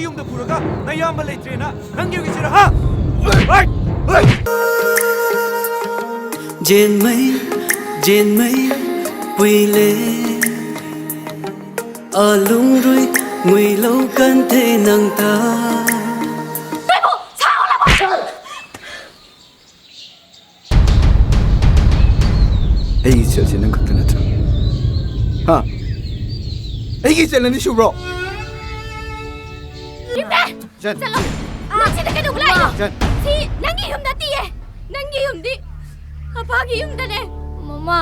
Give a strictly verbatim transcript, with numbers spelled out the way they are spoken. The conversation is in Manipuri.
ꯌꯨꯝꯗ ꯄꯨꯔꯒ ꯅꯌꯥꯝꯕ ꯂꯩꯇ꯭ꯔꯦꯅ ꯅꯪꯒꯤ ꯑꯣꯏꯒꯦꯁꯤꯔ, ꯍꯥ? ꯍꯣꯏ! ꯍꯣꯏ! ꯖꯦꯟꯃꯩ ꯖꯦꯟꯃꯩ ꯄꯨꯏꯂꯦ ꯑꯂꯨꯡꯔꯨꯏ ꯉꯨꯏꯂꯧ ꯀꯟꯊꯦ ꯅꯪꯇ꯫ ꯑꯩꯒꯤ ꯏꯆꯜꯁꯦ ꯅꯪ ꯈꯛꯇ ꯅꯠꯇ꯭ꯔꯥ? ꯍꯥ? ꯑꯩꯒꯤ ꯏꯆꯜ ꯑꯅꯤ ꯁꯨꯕ꯭ꯔꯣ? ꯌꯨꯝꯗ! ꯆꯟ! ꯆꯠꯂꯣ! ꯅꯪ ꯁꯤꯗ ꯀꯩꯗꯧꯕ ꯂꯥꯛꯏꯅꯣ? ꯆꯟ! ꯁꯤ ꯅꯪꯒꯤ ꯌꯨꯝ ꯅꯠꯇꯤꯌꯦ! ꯅꯪꯒꯤ ꯌꯨꯝꯗꯤ ꯑꯄꯥꯒꯤ ꯌꯨꯝꯗꯅꯦ! ꯃꯃꯥ!